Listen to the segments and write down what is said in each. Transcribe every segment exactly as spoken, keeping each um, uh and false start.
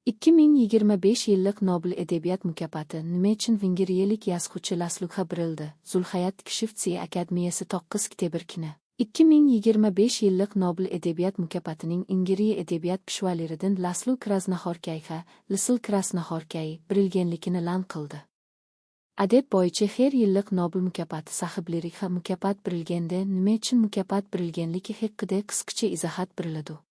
ئىككى مىڭ يىگىرمە بەش يىللىق نوبېل ئەدەبىيات مۇكاپاتى نېمە ئۈچۈن ۋېنگىرىيەلىك يازغۇچى لاسلوغا بېرىلدى؟ زۇلخايات شىفت سىيە ئاكادېمىيەسى توققۇز ئۆكتەبىر كۈنى. ئىككى مىڭ يىگىرمە بەش يىللىق نوبېل ئەدەبىيات مۇكاپاتىنىڭ ۋېنگىرىيە ئەدەبىيات پېشۋالىرىدىن لاسلو كراسنوھوركايغا، لىسل كراسنوھوركاي، بېرىلگەنلىكىنى ئېلان قىلدى. ئادەت بويىچە ھەر يىللىق نوبېل مۇكاپاتى ساھىبلىرىغا مۇكاپات بېرىلگەندە نېمە ئۈچۈن مۇكاپات بېرىلگەنلىكى ھەققىدە قىسقىچە ئىزاھات بېرىلىدۇ.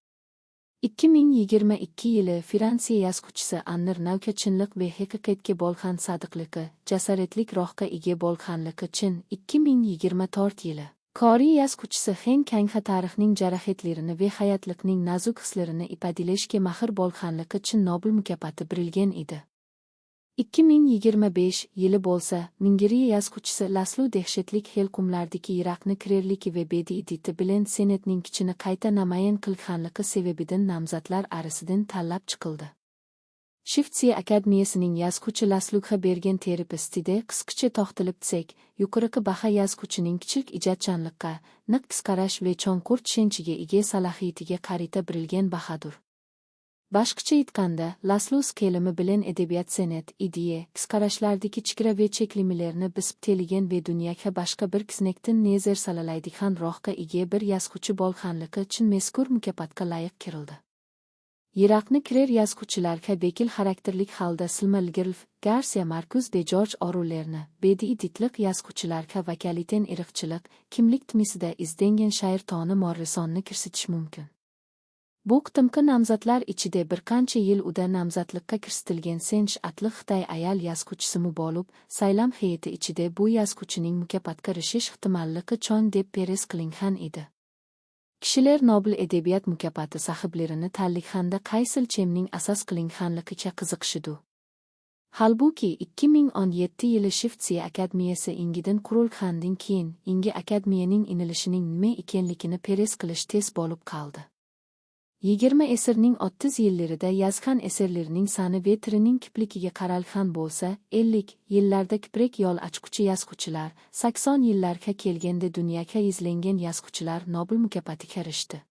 ئىككى مىڭ يىگىرمە ئىككى يىلى فرانسىيە يازغۇچىسى ئاننېر ناۋكا چىنلىق ۋە ھەقىقەتكە بولغان سادىقلىقى، جاسارەتلىك روھقا ئىگە بولغانلىقى ئۈچۈن، ئىككى مىڭ يىگىرمە تۆت يىلى كورېيە يازغۇچىسى خېن كەنغا تارىخنىڭ جاراھەتلىرىنى ۋە ھاياتلىقنىڭ نازۇك ھېسلىرىنى ئىپادىلەشكە ماھىر بولغانلىقى ئۈچۈن نوبېل مۇكاپاتى بېرىلگەن ئىدى. ئىككى مىڭ يىگىرمە بەش يىلى بولسا، ۋېنگىرىيە يازغۇچىسى لاسلو دەھشەتلىك ھېلقۇملاردىكى يىراقنى كۆرەرلىكى ۋە بەدىئىي دىتى بىلەن سەنئەتنىڭ كۈچىنى قايتا نامايان قىلغانلىقى سەۋەبىدىن نامزاتلار ئارىسىدىن تاللاپ چىقىلدى. شىفت سىيە ئاكادېمىيەسىنىڭ يازغۇچى لاسلوغا بېرگەن تەرىپىسىدە قىسقىچە توختىلىپ ئۆتسەك، يۇقىرىقى باھا يازغۇچىنىڭ كىچىك ئىجادچانلىققا، نىق ئىز قاراش ۋە چوڭقۇر چۈشەنچىگە ئىگە سالاھىيىتىگە قارىتا بېرىلگەن باھادۇر. باشقىچە ئېيتقاندا، لاسلو ئىز قېلىمى بىلەن ئەدەبىيات، سەنئەت، ئىدىيە، ئىز قاراشلاردىكى چېگرا ۋە چەكلىمىلەرنى بېسىپ تېلىگەن ۋە دۇنياغا باشقا بىر كۆزنەكتىن نەزەر سالالايدىغان روھقا ئىگە بىر يازغۇچى بولغانلىقى ئۈچۈن مەزكۇر مۇكاپاتقا لايىق كۆرۈلدى. يىراقنى كۆرەر يازغۇچىلارغا ۋەكىل خاراكتېرلىك ھالدا سىلما لېگرېف، گارسىيە ماركېز ۋە جورج ئورۇللېرنى، بەدىئىي دىتلىق يازغۇچىلارغا ۋاكالىتەن ئىرقچىلىق، كىملىك تېمىسىدا ئىزدەنگەن شائىر تونى موررىسوننى كۆرسىتىش مۇمكىن. بۇ قېتىمقى نامزاتلار ئىچىدە بىر قانچە يىل ئۇدا نامزاتلىققا كۆرسىتىلگەن سېنش ئاتلىق خىتاي ئايال يازغۇچىسىمۇ بولۇپ، سايلام ھەيئىتى ئىچىدە بۇ يازغۇچىنىڭ مۇكاپاتقا ئېرىشىش ئېھتىماللىقى چوڭ دەپ پەرەز قىلىنغان ئىدى. كىشىلەر نوبېل ئەدەبىيات مۇكاپاتى ساھىبلىرىنى تاللىغاندا قايسى ئۆلچەمنىڭ ئاساس قىلىنغانلىقىغا قىزىقىشىدۇ. ھالبۇكى، ئىككى مىڭ ئون يەتتە يىلى شىفت سىيە ئاكادېمىيەسى يېڭىدىن قۇرۇلغاندىن كېيىن، يېڭى ئاكادېمىيەنىڭ ئېلىنىشىنىڭ نېمە ئىكەنلىكىنى پەرەز قىلىش تەس بولۇپ قالدى. يىگىرمە ئەسىرنىڭ ئوتتۇز يىللىرىدا يازغان ئەسەرلىرىنىڭ سانى ۋە تۈرىنىڭ كۆپلۈكىگە قارالغان بولسا، ئەللىك يىللاردا كۆپرەك يول ئاچقۇچى يازغۇچىلار، سەكسەن يىللارغا كەلگەندە دۇنياغا يۈزلەنگەن يازغۇچىلار نوبېل مۇكاپاتىغا ئېرىشتى.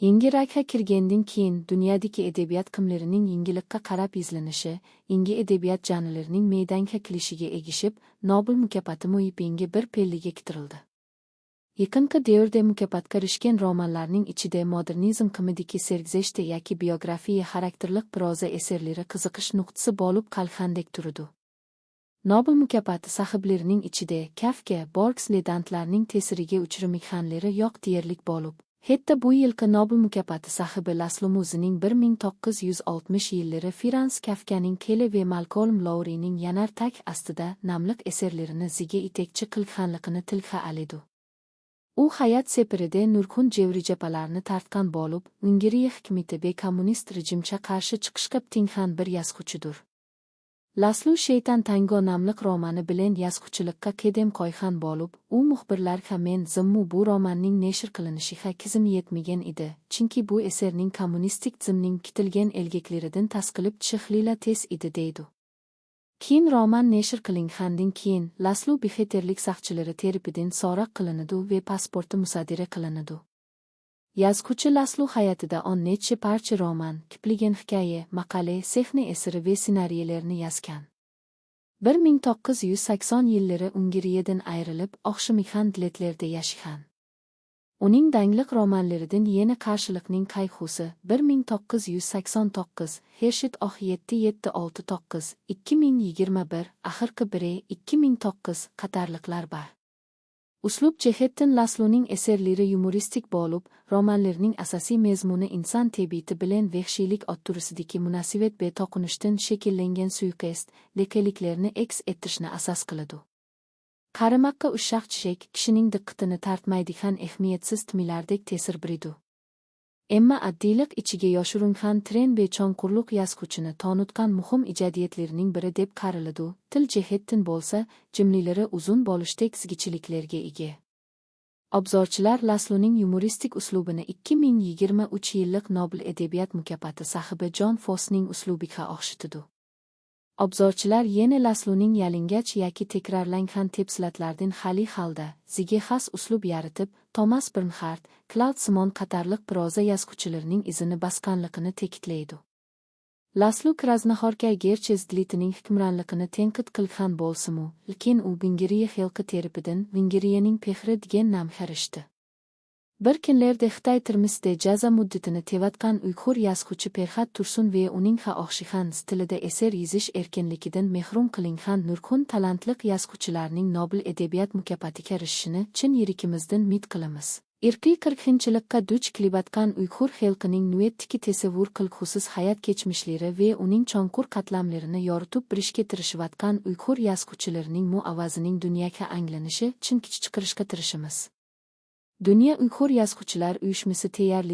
يېڭى راكا كىرگەندىن كېيىن، دۇنيادىكى ئەدەبىيات قىملىرىنىڭ يېڭىلىققا قاراپ يۈزلىنىشى، يېڭى ئەدەبىيات ژانىرلىرىنىڭ مەيدانغا كېلىشىگە ئەگىشىپ، نوبېل مۇكاپاتىمۇ يېپيېڭى بىر پەللىگە كۆتۈرۈلدى. يېقىنقى دەۋردە مۇكاپاتقا ئېرىشكەن رومانلارنىڭ ئىچىدە مودېرنىزم قىمىدىكى سەرگۈزەشتى ياكى بىيوگرافىيە خاراكتېرلىق پروزا ئەسەرلىرى قىزىقىش نۇقتىسى بولۇپ قالغاندەك تۇرىدۇ. نوبېل مۇكاپاتى ساھىبلىرىنىڭ ئىچىدە كافكا، بورگېس ۋە دانتلارنىڭ تەسىرىگە ئۇچرىمىغانلىرى يوق دېيەرلىك بولۇپ، ھەتتا بۇ يىلقى نوبېل مۇكاپاتى ساھىبى لاسلو مۇزېنىڭ بىر مىڭ توققۇز يۈز ئالتمىش يىللىرى فرانس كافكانىڭ كېلى ۋە مالكولم لوۋرىنىڭ يانار تاغ ئاستىدا ناملىق ئەسەرلىرىنى زىگە يېتەكچى قىلغانلىقىنى تىلغا ئالىدۇ. ئۇ ھايات سەپىرىدە نۇرغۇن جەۋرى جاپالارنى تارتقان بولۇپ، ۋېنگىرىيە ھۆكۈمىتى ۋە كوممۇنىست رېجىمغا قارشى چىقىشقا پېتىنغان بىر يازغۇچىدۇر. لاسلو شەيتان تانگو ناملىق رومانى بىلەن يازغۇچىلىققا قەدەم قويغان بولۇپ، ئۇ مۇخبىرلارغا مەن زىممۇ بۇ روماننىڭ نەشر قىلىنىشىغا كۆزۈم يەتمىگەن ئىدى، چۈنكى بۇ ئەسەرنىڭ كوممۇنىستىك زىمنىڭ كۈتۈلگەن ئەلگەكلىرىدىن تاس قىلىپ چىقىشى خېلىلا تەس ئىدى دەيدۇ. كېيىن رومان نەشر قىلىنغاندىن كېيىن، لاسلو بىخەتەرلىك ساقچىلىرى تەرىپىدىن سوراق قىلىنىدۇ ۋە پاسپورتى مۇسادىرە قىلىنىدۇ. يازغۇچى لاسلو ھاياتىدا ئون نەچچە پارچە رومان، كۆپلىگەن ھېكايە، ماقالە، سەھنە ئەسىرى ۋە سېنارىيلەرنى يازغان. بىر مىڭ توققۇز يۈز سەكسەن يىللىرى ۋېنگىرىيەدىن ئايرىلىپ، ئوخشىمىغان دۆلەتلەردە ياشىغان. ئۇنىڭ داڭلىق رومانلىرىدىن يەنە قارشىلىقنىڭ قايغۇسى، بىر مىڭ توققۇز يۈز سەكسەن توققۇز، ھېرشىت ئوھ يەتتە يەتتە ئالتە توققۇز، ئىككى مىڭ يىگىرمە بىر، ئاخىرقى بىرى، ئىككى مىڭ توققۇز قاتارلىقلار بار. ئۇسلۇب جەھەتتىن لاسلونىڭ ئەسەرلىرى يۇمۇرىستىك بولۇپ، رومانلىرىنىڭ ئاساسىي مەزمۇنى ئىنسان تەبىئىتى بىلەن ۋەھشىيلىك ئوتتۇرىسىدىكى مۇناسىۋەت ۋە توقۇنۇشتىن شەكىللەنگەن سۇيىقەست، لەقەيلىكلەرنى ئەكس ئەتتۈرۈشنى ئاساس قىلىدۇ. قارىماققا ئۇششاق چېچەك كىشىنىڭ دىققىتىنى تارتمايدىغان ئەھمىيەتسىز تېمىلاردەك تەسىر بېرىدۇ. ئەمما ئاددىيلىق ئىچىگە يوشۇرۇنغان تېرەن ۋە چوڭقۇرلۇق يازغۇچىنى تونۇتقان مۇھىم ئىجادىيەتلىرىنىڭ بىرى دەپ قارىلىدۇ، تىل جەھەتتىن بولسا، جۈملىلىرى ئۇزۇن بولۇشتەك زىگىچىلىكلەرگە ئىگە. ئوبزورچىلار لاسلونىڭ يۇمۇرىستىك ئۇسلۇبىنى ئىككى مىڭ يىگىرمە ئۈچ يىللىق نوبېل ئەدەبىيات مۇكاپاتى ساھىبى جون فوسنىڭ ئۇسلۇبىغا ئوخشىتىدۇ. ئوبزورچىلار يەنە لاسلونىڭ يالىڭاچ ياكى تەكرارلانغان تەپسىلاتلاردىن خالىي ھالدا، زىگە خاس ئۇسلۇب يارىتىپ، توماس بېرنخارد، كلاۋد سىمون قاتارلىق پروزا يازغۇچىلىرىنىڭ ئىزىنى باسقانلىقىنى تەكىتلەيدۇ. لاسلو كرازناخوركا گېرچە زىددىيىتىنىڭ ھۆكۈمرانلىقىنى تەنقىد قىلغان بولسىمۇ، لېكىن ئۇ ۋېنگرىيە خەلقى تەرىپىدىن ۋېنگرىيەنىڭ پەخرى دېگەن نامغا ئېرىشتى. بىر كۈنلەردە خىتاي تۈرمىسىدە جازا مۇددىتىنى تېۋەتكەن ئۇيغۇر يازغۇچى پەرھات تۇرسۇن ۋە ئۇنىڭ خائاخشىخان ستىلىدا ئەسەر يېزىش ئەركىنلىكىدىن مەھرۇم قىلىنغان نۇرغۇن تالانتلىق يازغۇچىلارنىڭ نوبېل ئەدەبىيات مۇكاپاتىغا ئېرىشىشىنى چىن يۈرىكىمىزدىن ئۈمىد قىلىمىز. ئىرقىي قىرغىنچىلىققا دۇچ كېلىۋاتقان ئۇيغۇر خەلقىنىڭ نۆۋەتتىكى تەسەۋۋۇر قىلغۇسىز ھايات كەچمىشلىرى ۋە ئۇنىڭ چوڭقۇر قاتلاملىرىنى يورۇتۇپ بېرىشكە تىرىشىۋاتقان ئۇيغۇر يازغۇچىلىرىنىڭمۇ ئاۋازىنىڭ دۇنياغا ئاڭلىنىشى ئۈچۈن كۈچ چىقىرىشقا تىرىشىمىز. دۇنيا ئۇيغۇر يازغۇچىلار ئۇيۇشمىسى تەييارلىدى.